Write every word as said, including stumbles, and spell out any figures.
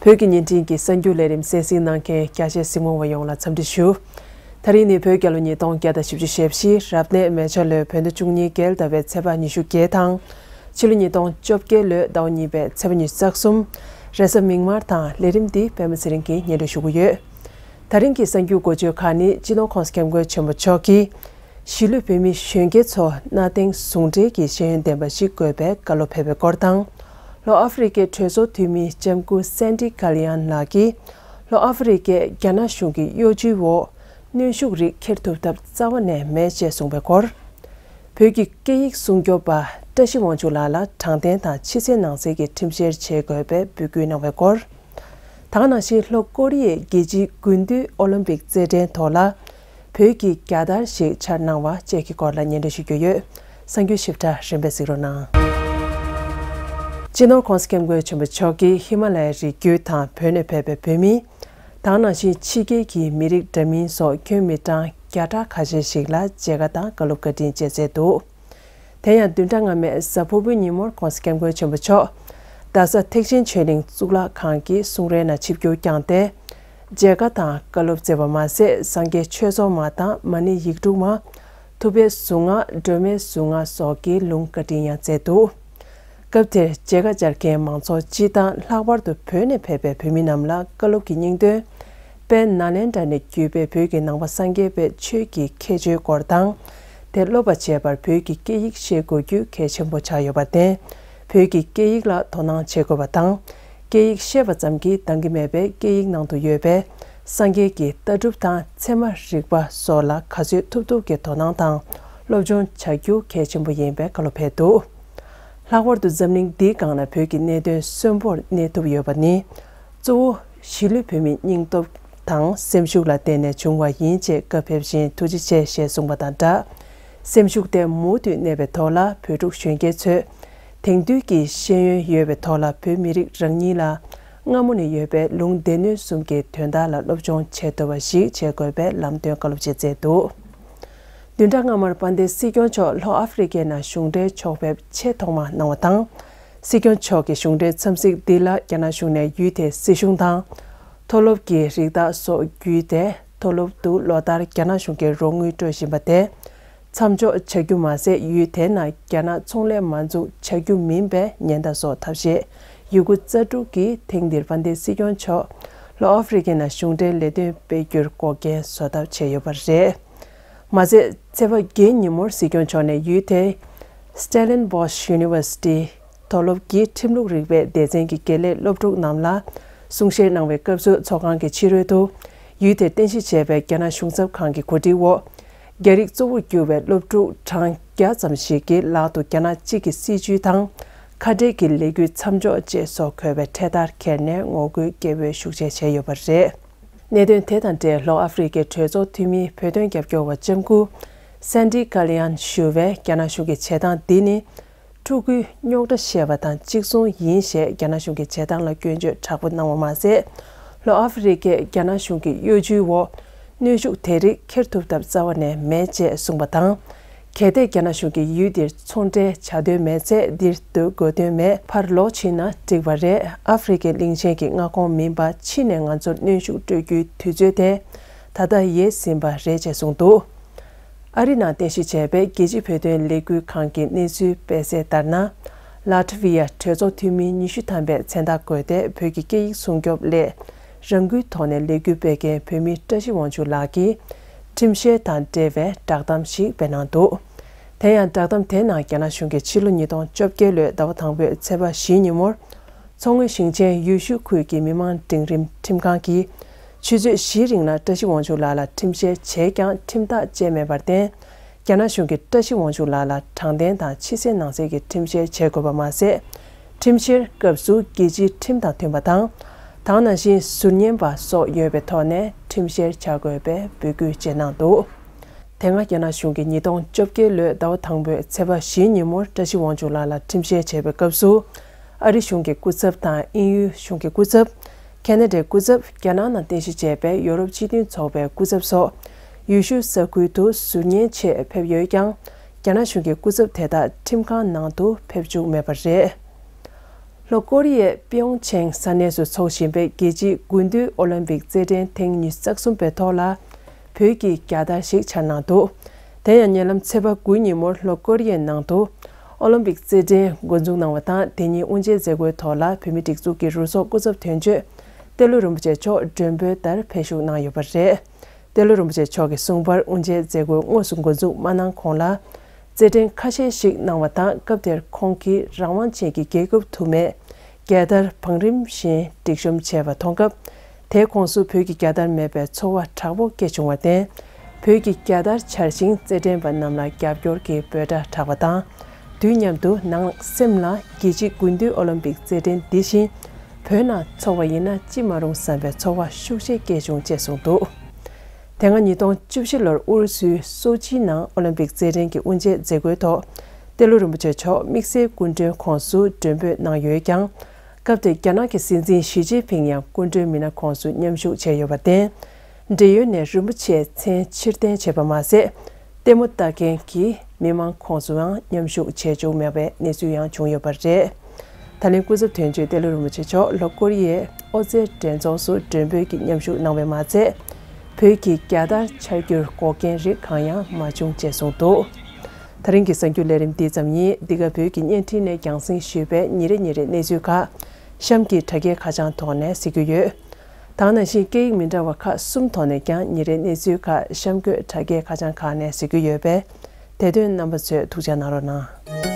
བོད་ཀྱི་བརྙན་འཕྲིན་གྱི་གསར་འགྱུར་ལས་རིམ་གསན་གཟིགས་གནང་མཁན་རྒྱ་ཆེ་གཟིགས་མོ་བ་ཡོངས་ལ་འཚམས་འདྲི་ཞུ། ད་རིང་ནི་བོད་རྒྱལ་ལོ་ཉིས་སྟོང་བརྒྱ་དང་བཞི་བཅུ་ཞེ་བཞི་རབ་གནས་མེ་བྱ་ལོའི་བོད་ཟླ་བཅུ་གཉིས་རྒྱལ་ཟླ་བའི་ཚེས་པ་ཉི་ཤུ་བརྒྱད་དང་། ཕྱི་ལོ་ཉིས་སྟོང་བཅོ་བརྒྱད་ལོའི་ཟླ་བ་གཉིས་པའི་ཚེས་པ་ཉི་ཤུ་རྩ་གསུམ། རེས་གཟའ་མིག་དམར་དང་། ལས་རིམ་འདི་པད་མ་ཚེ་རིང་གིས་སྙན་སྒྲོན་ཞུ་གི་ཡོད། ད་རིང་གི་གསར་འགྱུར་འགོ་བརྗོད་ཁག་ནི། སྤྱི་ནོར་༸གོང་ས་༸སྐྱབས་མགོན་ཆེན་པོ་མཆོག་གིས། གཞིས་ལུས་བོད་མི་གཞོན་སྐྱེས་ཚོ་གནའ་དེང་ཟུང་འབྲེལ་གྱི་ཤེས་ཡོན་ལྡན་པ་ཞིག་དགོས་པའི་བཀའ་སློབ་ཕེབས་པའི་སྐོར་དང་། ལྷོ་ཨ་ཧྥེ་རི་ཁའི་གྲོས་ཚོགས་འཐུས་མི་ལྕམ་སྐུ་སན་ཏི་ཀ་ལི་ཡན་ལགས་ཀྱིས། ལྷོ་ཨ་ཧྥེ་རི་ཁས་རྒྱ་ནག་གཞུང་གི་གཡོ་ཇུས་འོག་གནོན་ཤུགས་རིགས་འཁྱེར་ཐུབ་ཐབས་རྩ་བ་ནས་མེད་ཅེས་གསུངས་པའི་སྐོར། བོད་ཀྱི་སྐད་ཡིག་སྲུང་སྐྱོབ་པ་བཀྲ་ཤིས་དབང་ཕྱུག་ལགས་ལ་དྲང་བདེན་དང་ཕྱི་གསལ་ནང་གསལ་གྱི་ཁྲིམས་བཤེར་བྱེད་དགོས་པའི་འབོད་སྐུལ་གནང་བའི་སྐོར། ད་ག་ནང་བཞིན་ལྷོ་ཀོ་རི་ཡའི་རྒྱལ་སྤྱིའི་དགུན་དུས་ཨོ་ལིམ་པིག་རྩེད་འགྲན་ཐོག་ལ། བོད་ཀྱི་རྒྱལ་དར་ཞིག་འཕྱར་གནང་བ་བཅས་ཀྱི་སྐོར་ལ་སྙན་སྒྲོན་ཞུ་རྒྱུ་ཡོད། གསར་འགྱུར་ཞིབ་ཕྲ་རིམ་པས་གཟིགས་རོགས་གནང་། སྤྱི་ནོར་༸གོང་ས་༸སྐྱབས་མགོན་ཆེན་པོ་མཆོག་གིས་ཧི་མ་ལ་ཡའི་རི་རྒྱུད་དང་བོད་ནས་ཕེབས་པའི་བོད་མི། ད་ག་ནང་བཞིན་ཕྱི་རྒྱལ་གྱི་མི་རིགས་འདྲ་མིན་སོགས་ཁྱོན་མི་གྲངས་བརྒྱ་ཕྲག་ཁ་ཤས་ཤིག་ལ་མཇལ་ཁ་དང་བཀའ་སློབ་བཀའ་དྲིན་བཅས་བསྩལ་འདུག་དེ་ཡང་བདུན་ཕྲག་སྔ་མའི་གཟའ་ཕུར་བུའི་ཉིན་མོར་༸གོང་ས་༸སྐྱབས་མགོན་ཆེན་པོ་མཆོག་རྡ་ས་ཐེག་ཆེན་ཆོས་གླིང་གཙུག་ལག་ཁང་གི་གསུང་རའི་ནང་ཆིབས་བསྒྱུར་བསྐྱངས་ཏེ། མཇལ་ཁ་དང་བཀའ་སློབ་བསྩལ་བ་མ་ཟད། སངས་རྒྱས་ཆོས་ཚོགས་མ་དང་མ་ཎི་ཡིག་དྲུག་མ། ཐུབ་པའི་གཟུངས་སྔགས། སྒྲོལ་མའི་གཟུངས་སྔགས་སོགས་ཀྱི་ལུང་བཀའ་དྲིན་ཡང་བསྩལ་འདུག་སྐབས་དེར་མཇལ་ཁ་བཅར་མཁན་མང་ཚོགས་སྤྱི་དང་། ལྷག་པར་དུ་བོད་ནས་ཕེབས་པའི་བོད་མི་རྣམས་ལ་བཀའ་སློབ་ཀྱི་སྙིང་དོན། དཔལ་ནཱ་ལེནྡྲ་ནས་བརྒྱུད་པའི་བོད་ཀྱི་ནང་པ་སངས་རྒྱས་པའི་ཆོས་ཀྱི་ཁྱད་ཆོས་སྐོར་དང་། དེ་སློབ་པ་བྱེད་པར་བོད་ཀྱི་སྐད་ཡིག་ཤེས་དགོས་རྒྱུ་གལ་ཆེན་པོ་ཆགས་ཡོད་པར་བརྟེན། བོད་ཀྱི་སྐད་ཡིག་ལ་དོ་སྣང་བྱེད་དགོས་པ་དང་། སྐད་ཡིག་ཤེས་པ་ཙམ་གྱིས་འདང་གི་མེད་པའི་སྐད་ཡིག་ནང་དུ་ཡོད་པའི་སངས་རྒྱས་ཀྱི་ལྟ་གྲུབ་དང་ཚད་མ་རིག་པ་སོགས་ལ་ག་ཚོད་ཐུབ་ཐུབ་ཀྱི་དོ་སྣང་དང་སློབ་སྦྱོང་བྱ་རྒྱུ་གལ་ཆེན་པོ་ཡིན་པའི་བཀའ་སློབ་ཕེབས་འདུག་ལྷག་པར་དུ་འཛམ་གླིང་འདིའི་སྒང་ལ་བོད་ཀྱི་གནད་དོན་གསོན་པོར་གནས་ཐུབ་ཡོད་པ་ནི། གཙོ་བོ་གཞིས་ལུས་བོད་མིའི་སྙིང་སྟོབས་དང་སེམས་ཤུགས་ལ་བརྟེན་ནས་བྱུང་བ་ཡིན་ཅེས་སྐབས་ཕེབས་བཞིན་ཐུགས་རྗེ་ཆེ་ཞེས་གསུངས་པ་དང་སྦྲགས། སེམས་ཤུགས་དེ་མུ་མཐུད་གནས་པའི་ཐོག་ལ་བོད་ཕྲུག་གཞོན་སྐྱེས་ཚོས་དེང་དུས་ཀྱི་ཤེས་ཡོན་ཡོད་པའི་ཐོག་ལ་བོད་མི་རིགས་རང་ཉིད་ལ་སྔ་མོ་ནས་ཡོད་པའི་ལུང་སྡེ་སྣོད་གསུམ་གྱི་དོན་དག་ལ་སློབ་སྦྱོང་བྱེད་ཐུབ་པ་ཞིག་བྱེད་དགོས་པའི་ལམ་སྟོན་བཀའ་སློབ་ཅིག་བསྩལ་འདུག་བདུན་ཕྲག་སྔ་མར་དཔལ་ལྡན་སྲིད་སྐྱོང་མཆོག་ལྷོ་ཨ་ཧྥེ་རི་ཁའི་ནང་གཞུང་འབྲེལ་ཕྱོགས་ཕེབས་ཆེས་ཐོག་མ་གནང་བ་དང་། སྲིད་སྐྱོང་མཆོག་གི་གཞུང་འབྲེལ་འཚམས་གཟིགས་འདི་ལ་རྒྱ་ནག་གཞུང་ནས་ཡུལ་དེའི་སྲིད་གཞུང་དང་། མཐོ་སློབ་ཀྱི་རིགས་བདག་སོགས་བརྒྱུད་དེ། མཐོ་སློབ་ཏུ་ལོ་ལྟར་རྒྱ་ནག་གཞུང་གིས་རོགས་དངུལ་སྤྲོད་བཞིན་པ་དེ་མཚམས་འཇོག་བྱ་རྒྱུ་མ་ཟད། ཡུལ་དེའི་ནང་རྒྱ་ནག་ཚོང་ལས་མ་འཛུགས་བྱ་རྒྱུ་མིན་པའི་ཉེན་བརྡ་སོགས་ཐབས་ཤེས་ཡོད་རྒུ་རྩལ་སྤྲུགས་ཀྱིས་ཐེངས་འདིར་དཔལ་ལྡན་སྲིད་སྐྱོང་མཆོག་ལྷོ་ཨ་ཧྥེ་རི་ཁའི་ནང་གཞུང་འབྲེལ་ལས་དོན་སྤེལ་རྒྱུར་འགོག་རྐྱེན་བཟོ་ཐབས་བྱས་ཡོད་པ་རེད། མ་ཟད། ཚེས་པ་བརྒྱད་ཉིན་མོར་སྲིད་སྐྱོང་མཆོག་ནས་ཡུལ་དེའི་Stellenbosch University མཐོ་སློབ་ཀྱི་ཁྲིམས་ལུགས་རིག་པའི་སྡེ་ཚན་གྱི་དགེ་ལས་སློབ་ཕྲུག་རྣམས་ལ་གསུང་བཤད་གནང་བའི་སྐབས་སུ། ཚོགས་ཁང་གི་ཕྱི་རོལ་དུ་ཡུལ་དེར་རྟེན་གཞི་བྱས་པའི་རྒྱ་ནག་གཞུང་ཚབ་ཁང་གི་གོ་སྒྲིག་འོག་རྒྱ་རིགས་གཙོ་བོར་གྱུར་བའི་སློབ་ཕྲུག་གྲངས་བརྒྱ་ཙམ་ཞིག་གིས་ལག་ཏུ་རྒྱ་ནག་གཅིག་གི་སྲིད་བྱུས་དང་། ཁ་བྲལ་གྱི་ལས་འགུལ་མཚམས་འཇོག་ཅེས་སོགས་འཁོད་པའི་འཕྲེད་དར་ཁྱེར་ནས་ངོ་རྒོལ་སྐད་འབོད་ཤུགས་ཆེ་བྱས་ཡོད་པ་རེད། གནད་དོན་དེ་དང་འབྲེལ། ལྷོ་ཨ་ཧྥེ་རི་ཁའི་གྲོས་ཚོགས་འཐུས་མིའི་བོད་དོན་རྒྱབ་སྐྱོར་བ་ལྕམ་སྐུ་སན་ཏི་ཀ་ལི་ཡན་ཞུ་བས། རྒྱ་ནག་གཞུང་གི་བྱེད་སྟངས་འདི་ནི་ཕྲུ་གུའི་རྙོག་དྲ་བཤད་པ་དང་གཅིག་མཚུངས་ཡིན་ཞེས། རྒྱ་ནག་གཞུང་གི་བྱེད་སྟངས་ལ་སྐྱོན་བརྗོད་དྲག་པོ་གནང་བ་མ་ཟད། ལྷོ་ཨ་ཧྥེ་རི་ཁས་རྒྱ་ནག་གཞུང་གི་གཡོ་ཇུས་འོག་གནོན་ཤུགས་དེ་རིགས་འཁྱེར་ཐུབ་ཐབས་རྩ་བ་ནས་མེད་ཅེས་གསུངས་པ་དང་། གལ་ཏེ་རྒྱ་ནག་གཞུང་གིས་ཡུལ་འདིར་ཚོང་འབྲེལ་བྱ་འདོད་མེད་ཚེ། འདིར་སྡོད་དགོས་དོན་མེད། ཕར་ལོག་ཕྱིན་ན་འགྲིག་པ་རེད། ཨ་ཧྥེ་རི་ཁའི་གླིང་ཆེན་གྱི་མངའ་ཁོངས་མིན་པ་ཕྱི་ནས་ང་ཚོར་གནོན་ཤུགས་སྤྲོད་རྒྱུའི་དུས་ཚོད་དེ་ད་ལྟ་ཡལ་ཟིན་པ་རེད་ཅེས་གསུངས་འདུག་ཨ་རི་ནང་རྟེན་གཞི་བྱས་པའི་རྒྱལ་སྤྱིའི་བོད་དོན་ལས་འགུལ་ཁང་གི་གནས་ཚུལ་སྤེལ་གསལ་ལྟར་ན། ལ་ཐི་ཝི་ཡ་གྲོས་ཚོགས་འཐུས་མི་ཉི་ཤུ་ཐམ་པས་མཚན་རྟགས་བཀོད་དེ། བོད་ཀྱི་སྐད་ཡིག་སྲུང་སྐྱོབ་སླད་རང་འགུལ་ཐོག་ནས་ལས་འགུལ་སྤེལ་མཁན་བོད་མི་བཀྲ་ཤིས་དབང་ཕྱུག་ལགས་ཀྱིས་ཁྲིམས་བཤེར་དང་འབྲེལ་བའི་བསྒྲགས་གཏམ་ཞིག་སྤེལ་གནང་འདུག་དེ་ཡང་བསྒྲགས་གཏམ་དེའི་ནང་རྒྱ་ནག་གཞུང་གིས་ཕྱི་ལོ་ཉིས་སྟོང་བཅོ་བརྒྱད་ལོའི་ཟླ་བ་དང་པོའི་ཚེས་པ་བཞི་ཉིན་མོར། མཚོ་སྔོན་ཞིང་ཆེན་ཡུལ་ཤུལ་ཁུལ་གྱི་མི་དམངས་འབྲིང་རིམ་ཁྲིམས་ཁང་གིས་ཆུ་ཚོད་བཞིའི་རིང་ལ་བཀྲ་ཤིས་དབང་ཕྱུག་ལགས་ལ་ཁྲིམས་བཤེར་བྱས་ཀྱང་ཁྲིམས་ཐག་བཅད་མེད་པར་བརྟེན། རྒྱ་ནག་གཞུང་གིས་བཀྲ་ཤིས་དབང་ཕྱུག་ལགས་ལ་དྲང་བདེན་དང་ཕྱི་གསལ་ནང་གསལ་གྱི་ཁྲིམས་བཤེར་བྱེད་དགོས་པ་མ་ཟད། ཁྲིམས་བཤེར་སྐབས་སུ་རྒྱལ་སྤྱིའི་ཁྲིམས་དང་མཐུན་པ་དང་། དེ་ནང་བཞིན་ཟུར་ཉན་པ་སོགས་ཡོད་པའི་ཐོག་ནས་ཁྲིམས་བཤེར་བྱ་དགོས་པའི་འབོད་སྐུལ་བཅས་གནང་འདུག་དེ་སྔ་རྒྱ་ནག་གཞུང་གིས་ཉིས་སྟོང་བཅོ་བརྒྱད་ལོའི་ཟླ་བ་དང་པོའི་ཚེས་པ་བཞི་ཉིན་མོར་བཀྲ་ཤིས་དབང་ཕྱུག་ལགས་ལ་ཁྲིམས་བཤེར་བྱས་པའི་སྐབས་སུ། ཨ་རི་གཞུང་གི་སྐུ་ཚབ་དང་དབྱིན་ཡུལ་གཞུང་གི་སྐུ་ཚབ། ཁ་ན་ཌའི་སྐུ་ཚབ། རྒྱ་ནག་ནང་རྟེན་གཞི་བྱས་པའི་ཡོ་རོབ་སྤྱི་མཐུན་ཚོགས་པའི་སྐུ་ཚབ་སོགས། ཡུལ་ཤུལ་ས་ཁུལ་དུ་ཟུར་ཉན་ཆེད་ཕེབས་ཡོད་ཀྱང་། རྒྱ་ནག་གཞུང་གི་སྐུ་ཚབ་དེ་དག་ཁྲིམས་ཁང་ནང་དུ་ཕེབས་བཅུག་མེད་པ་རེད། ལྷོ་ཀོ་རི་ཡའི་པིའོང་ཆེང་ས་གནས་སུ་འཚོགས་བཞིན་པའི་རྒྱལ་སྤྱིའི་དགུན་དུས་ཨོ་ལིམ་པིག་རྩེད་འགྲན་ཐེངས་ཉི་ཤུ་རྩ་གསུམ་པའི་ཐོག་ལ། བོད་ཀྱི་རྒྱལ་དར་ཞིག་འཕྱར་གནང་འདུག་དེ་ཡང་ཉེ་ལམ་ཚེས་པ་དགུ་ཉིན་མོར་ལྷོ་ཀོ་རི་ཡའི་ནང་དུ་ཨོ་ལིམ་པིག་རྩེད་འགྲན་འགོ་འཛུགས་གནང་བ་དང་། དེ་ཉིན་དབུ་འབྱེད་མཛད་སྒོའི་ཐོག་ལ་བོད་མིའི་སྒྲིག་འཛུགས་ཀྱི་རུ་ཚོགས་སྐུ་ཚབ་དོན་གཅོད་ཏེ་ལོ་རིན་པོ་ཆེ་མཆོག་མགྲོན་འབོད་ལྟར་ཕེབས་ཞུགས་གནང་ཡོད་པ་རེད། ཏེ་ལོ་རིན་པོ་ཆེ་མཆོག་གིས་གསུངས་པར། དབུ་འབྱེད་མཛད་སྒོ་དངོས་སུ་འགོ་འཛུགས་མ་གནང་གོང་ལ། རྩེད་འགྲན་ཁ་ཤས་ཤིག་གནང་བ་དང་། སྐབས་དེར་ཁོང་གིས་རང་དབང་ཅན་གྱི་རྒྱལ་ཁབ་དུ་མས་རྒྱལ་དར་བང་རིམ་བཞིན་སྒྲིག་གཤོམ་བྱས་པ་མཐོང་སྐབས། དེའི་ཁོངས་སུ་བོད་ཀྱི་རྒྱལ་དར་མེད་པའི་ཚོར་བ་དྲག་པོ་སྐྱེས་བྱུང་བར་བརྟེན། བོད་ཀྱི་རྒྱལ་དར་འཕྱར་ཞིང་རྩེད་འགྲན་པ་རྣམས་ལ་རྒྱབ་སྐྱོར་གྱི་འབོད་སྒྲ་གྲགས་པ་དང་། དུས་མཉམ་དུ་ནང་སེམས་ལ་རྒྱལ་སྤྱིའི་དགུན་དུས་ཨོ་ལིམ་པིག་རྩེད་འགྲན་འདི་བཞིན་བོད་ནང་འཚོགས་པ་ཡིན་ན་ཅི་མ་རུང་བསམ་པའི་ཚོར་བ་ཤུགས་ཆེ་སྐྱེས་བྱུང་ཅེས་གསུངས་འདུག་དེ་སྔ་ཉིས་སྟོང་བཅུ་བཞི་ལོར་ཨུ་རུ་སུའི་སོ་ཆིའི་ནང་ཨོ་ལིམ་པིག་རྩེད་འགྲན་གྱི་དབུ་འབྱེད་མཛད་སྒོའི་ཐོག་ཏེ་ལོ་རིན་པོ་ཆེ་མཆོག་དམིགས་བསལ་སྐུ་མགྲོན་ཁོངས་སུ་མགྲོན་འབོད་གནང་ཡོད་ཀྱང་། སྐབས་དེར་རྒྱ་ནག་གི་སྲིད་འཛིན་ཞི་ཅིན་ཕིང་ཡང་སྐུ་མགྲོན་མི་སྣ་ཁོངས་སུ་མཉམ་ཞུགས་བྱས་ཡོད་པར་བརྟེན། འབྲེལ་ཡོད་ནས་རིན་པོ་ཆེའི་མཚན་ཕྱིར་འཐེན་བྱས་པ་མ་ཟད། ལྟད་མོ་ལྟ་མཁན་གྱི་མི་མང་ཁོངས་སུའང་མཉམ་ཞུགས་བྱས་བཅུག་མེད་པའི་གནས་ཚུལ་ཡང་བྱུང་ཡོད་པ་རེད། ད་ལན་སྐུ་ཚབ་དོན་གཅོད་ཏེ་ལོ་རིན་པོ་ཆེ་མཆོག་ལྷོ་ཀོ་རི་ཡའི་ཨོ་རྩེད་འགྲན་ཚོགས་སུ་མགྲོན་འབོད་ཀྱིས་མཉམ་ཞུགས་གནང་བས་མ་ཚད། བོད་ཀྱི་རྒྱལ་དར་འཕྱར་རྒྱུར་འགོག་རྐྱེན་རིགས་གང་ཡང་མ་བྱུང་ཅེས་གསུངས་འདུག་ད་རིང་གི་གསར་འགྱུར་ལས་རིམ་འདི་ཙམ་ཡིན། འདི་ག་བོད་ཀྱི་བརྙན་འཕྲིན་ནས་རྒྱང་སྲིང་ཞུས་པའི་ཉིན་རེ་ཉིན་རེའི་གནས་ཚུལ་ཁག་གཤམ་གྱི་དྲ་རྒྱའི་ཁ་བྱང་ཐོག་ནས་གཟིགས་རྒྱུ་ཡོད། ད་ག་ནང་བཞིན་སྐད་ཡིག་མི་འདྲ་བ་ཁག་གསུམ་ཐོག་ནས་ཀྱང་ཉིན་རེའི་གནས་ཚུལ་ཁག་གཤམ་འཁོད་དྲ་རྒྱའི་ཁ་བྱང་ཁག་ནས་གཟིགས་རྒྱུ་ཡོད་པས། དེ་དོན་རྣམ་པ་ཚོས་ཐུགས་འཇགས་གནང་རོགས་གནང་།